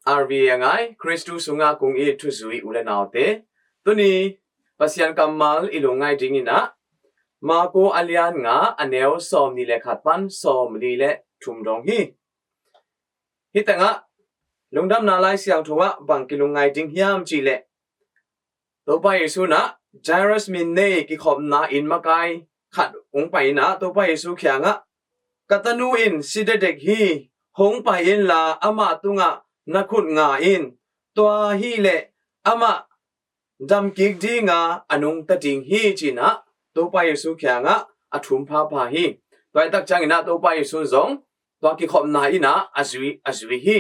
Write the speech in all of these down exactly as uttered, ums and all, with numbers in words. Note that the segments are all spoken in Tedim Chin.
R V A a ngai, Khristu sungah kong it thuzui u le naute, tuni Pasian kammal i lungngaih dingin ah, Marku a lian nga, a neu sawmnih le khat pan sawmli le thum dong hi. Hih tengah Lungdamna Lai Siangtho ah bang kilungngaih ding hiam cih leh, Topa Jesu in ah Jairus min nei kikhopna inn makai khat hong pai in ah, Topa Jesu kiangah, "Ka tanu in si dekdek hi, hong pai inla amah tungah na khut nga in, tua hileh amah damkik dinga a nungta ding hi," ci-in ah Topa Jesu kiangah a thum phapha hi. Tua hi tak ciangin ah Topa Jesu zong tua kikhopna inn ah a zui, a zui hi.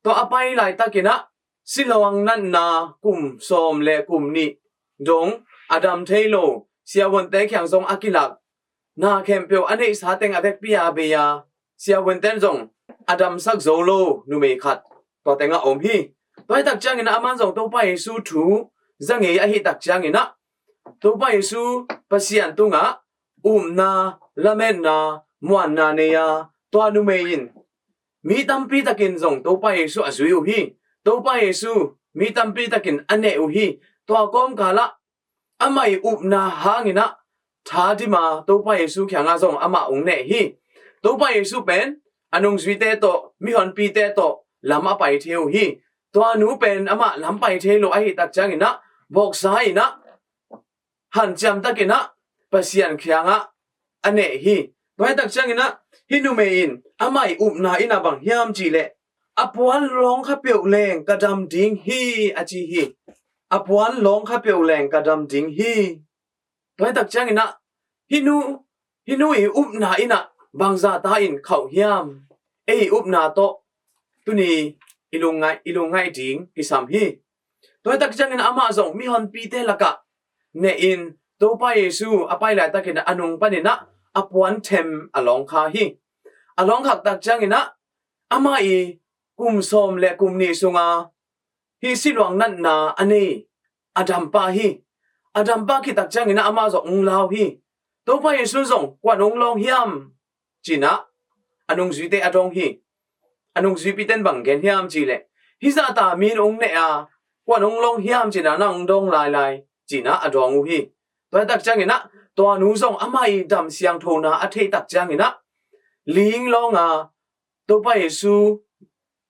Tua a pai laitakin ah siluang natna kum sawm le kum nih dong a dam thei lo siavuante kiang zong a kilak, na khempeuh a neihsa teng a vekpi a bei a, siavuanten zong a damsak zo lo numei khat tua tengah om hi. Tua hi tak ciangin ah aman zong Topa Jesu thu za ngei ahi tak ciangin ah, Topa Jesu Pasian tungah upna, lametna, muanna nei a, tua numei in mi tampi takin zong Topa Jesu a zui uh hi. Topa Jesu mi tampi takin a neh uh hi. Tua kawmkal ah amah ii upna hangin ah tha dim a, Topa Jesu kiangah zong amah hong neh hi. Topa Jesu pen a nungzuite tawh, mihonpite tawh lam a pai thei uh hi. Tua nu pen amah lam pai thei lo ahi tak ciangin ah, voksa in ah hanciam takin ah Pasian kiangah a neh hi. Tua hi tak ciangin ah hih numei in amah ii upna in ah bang hiam cih leh, "A puan lawng kha peuh leng ka dam ding hi," a ci hi. "A puan lawng kha peuh leng ka dam ding hi." Tua hi tak ciangin ah hih nu, hih nu ii upna in ah bangzah ta in khauh hiam? Ei upna tawh tuni i lungngaih, i lungngaih ding kisam hi. Tua hi tak ciangin amah zong mihonpite lakah neh in, Topa Jesu a pai laitakin a nung panin ah a puan them a lawng kha hi. A lawng khak tak ciangin ah amah ii kum sawm le kum nih sunga hih siluang natna a nei a dam pah hi. A dam pah khit tak ciangin ah amah zong hong lau hi. Topa Jesu zong, "Kuan hong lawng hiam?" ci-in ah a nungzuite a dong hi. A nungzuipite'n bang gen hiam cih leh, "Hih zahta mi in hong neh a, kuan hong lawng hiam ci-in ah nang hong dawng lailai," ci-in ah a dawng uh hi. Tua hi tak ciangin ah tua nu zong amah ii dam siangthona a theih tak ciangin ah ling lawng a, Topa Jesu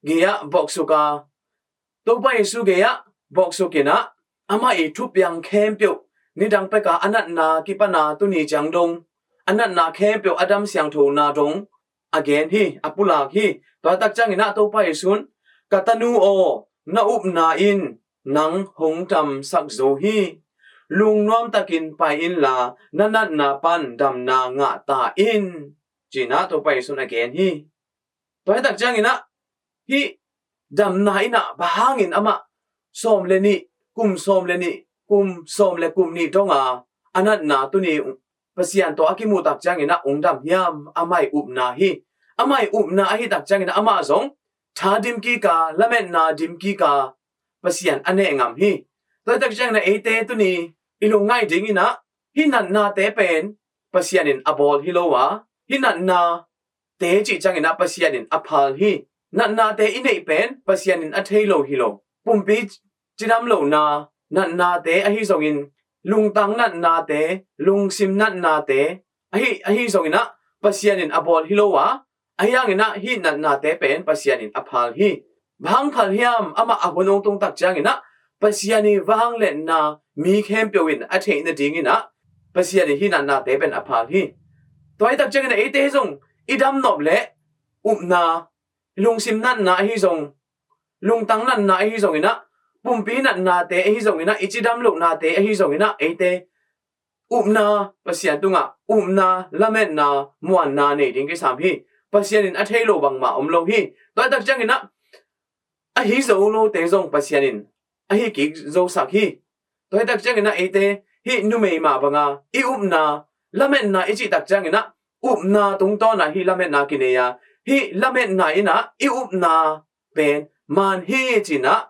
gei-ah bawksuk a, Topa Jesu gei-ah bawksuk in ah amah ii thupiang khempeuh, nidang pek a a natna kipan a tuni ciang dong a natna khempeuh a dam siangthona dong a gen hi, a pulak hi. Tua hi tak ciangin ah Topa Jesu in, "Ka tanu aw, na upna in nang hong damsak zo hi. Lungnuam takin pai inla na natna pan damna ngah ta in," ci-in ah Topa Jesu in a gen hi. Tua hi tak ciangin ah hih damna in ah bang hangin amah sawm le nih, kum sawm le nih, kum sawm le kum nih dong a a natna tuni Pasian tawh a kimuh tak ciangin ah hong dam hiam? Amah ii upna hi. Amah ii upna ahi tak ciangin ah amah zong tha dim kik a, lametna dim kik a, Pasian a neh ngam hi. Tua hi tak ciangin ah eite tuni i lungngaih dingin ah hih natnate pen Pasian in a bawl hi lo a, hih natnate cih ciangin ah Pasian in a phal hi. Natnate i neih pen Pasian in a thei lo hi lo. Pumpi cidam lohna natnate ahi zongin, lungtang natnate, lungsim natnate ahi, ahi zongin ah Pasian in a bawl hi lo a, ahi hangin ah hih natnate pen Pasian in a phal hi. Bang hang phal hiam? Amah a hun hong tung tak ciangin ah Pasian ii vangliatna mi khempeuh in a theih nadingin ah Pasian in hih natnate pen a phal hi. Tua hi tak ciangin ah eite zong i dam nop leh upna, lungsim natna ahi zong, lungtang natna ahi zongin ah, pumpi natnate ahi zongin ah, i cidam lohnate ahi zongin ah, eite upna, Pasian tungah upna, lametna, muanna nei ding kisam hi. Pasian in a thei lo bangmah om lo hi. Tua hi tak ciangin ah a hi zo lote zong Pasian in a hi kik zosak hi. Tua hi tak ciangin ah eite hih numei mah banga i upna, lametna i cih tak ciangin ah upna tungtawn ah hih lametna kinei a, hih lametna in ah i upna pen maan hi ci-in ah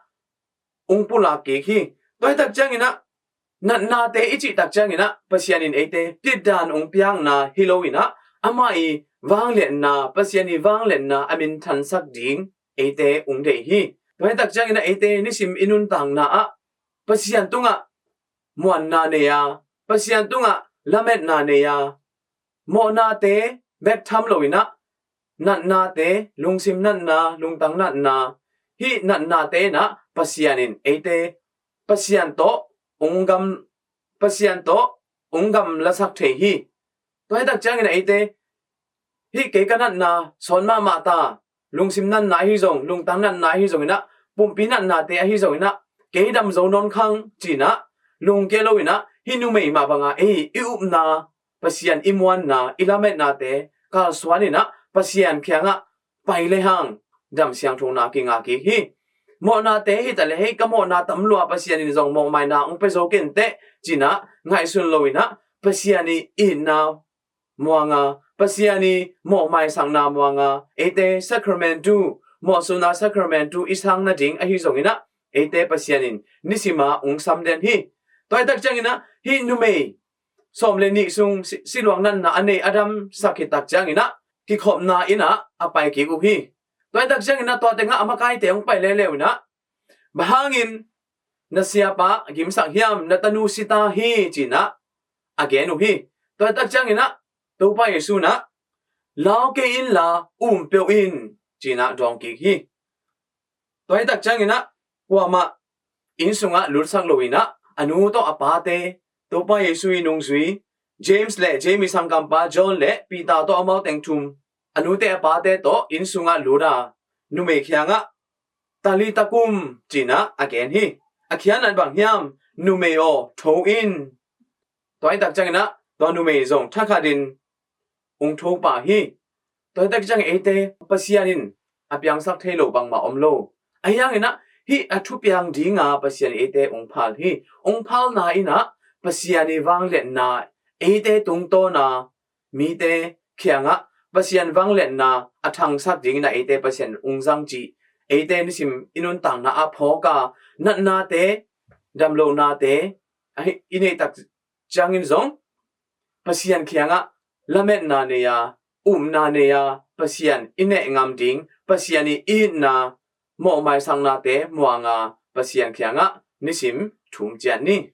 hong pulak kik hi. Tua hi tak ciangin ah natnate i cih tak ciangin ah Pasian in eite pitdan hong piakna hi lo in ah, amah ii vangliatna, Pasian ii vangliatna a minthansak ding eite hong deih hi. Tua hi tak ciangin ah eite nisim i nuntakna ah Pasian tungah muanna nei a, Pasian tungah lametna nei a, mawhnate bek tham loin ah natnate, lungsim natna, lungtang natna, hih natnate in ah Pasian in eite Pasian tawh ung gam, Pasian tawh ung gamlasak thei hi. Tua hi tak ciangin ah eite hih kei ka natna sawn mahmah ta, lungsim natna ahi zong, lungtang natna ahi zongin ah, pumpi natnate ahi zongin ah, kei dam zo nawn khang ci-in ah lungkia loin ah, hih numei mah banga ei i upna, Pasian i muanna, i lametnate kalsuan in ah Pasian kiangah pai le hang dam siangthona kinga kik hi. Mawhnate hi ta le, hei ka mawhna tam lua, Pasian in zong mawhmaina ung pia zo kei in teh ci-in ah ngaihsun loin ah, Pasian i itna muanga, Pasian i mawhmaisakna muanga, eite sacramentu, mawhsuna sacramentu i sang nading ahi zongin ah, eite Pasian in nisima ung sam den hi. Tua hi tak ciangin ah hih numei sawm le nih sung si, siluang natna a nei a damsak hi tak ciangin ah kikhopna inn ah a pai kik uh hi. Tua hi tak ciangin ah tua tengah a makaite hong pai leuleu in ah, bang hangin na siapa gimsak hiam, na tanu si ta hi ci-in ah a gen uh hi. Tua hi tak ciangin ah Topa Jesu in ah, lau kei inla um peuh in ci-in ah dawng kik hi. Tua hi tak ciangin ah kuamah inn sungah lutsak loin ah a nu tawh a pate, Topa Jesu i nungzui James le James i sanggampa John le Peter tawh amau teng thum, a nute a pate tawh inn sungah lut a, numei kiangah Talitha kum ci-in ah a gen hi. A khiatna bang hiam, numei aw, tho in. Tua hi tak ciangin ah tua numei zong thakhatin ung tho pah hi. Tua hi tak ciangin eite Pasian in a piangsak thei lo bangmah om lo. Ahi hangin ah hih a thupiang dinga Pasian in eite ung phal hi. Ung phalna in ah Pasian i vangliatna eite tungtawna mite kiangah Pasian vangliatna a thangsak dingin ah eite Pasian ung zang cih, eite nisim i nuntakna ah phawk a, natnate, damlohnate ahi, i neih tak ciangin zong Pasian kiangah lametna nei a, upna nei a, Pasian i neh ngam ding, Pasian i itna, mawhmaisaknate muanga Pasian kiangah nisim thum ciat ni.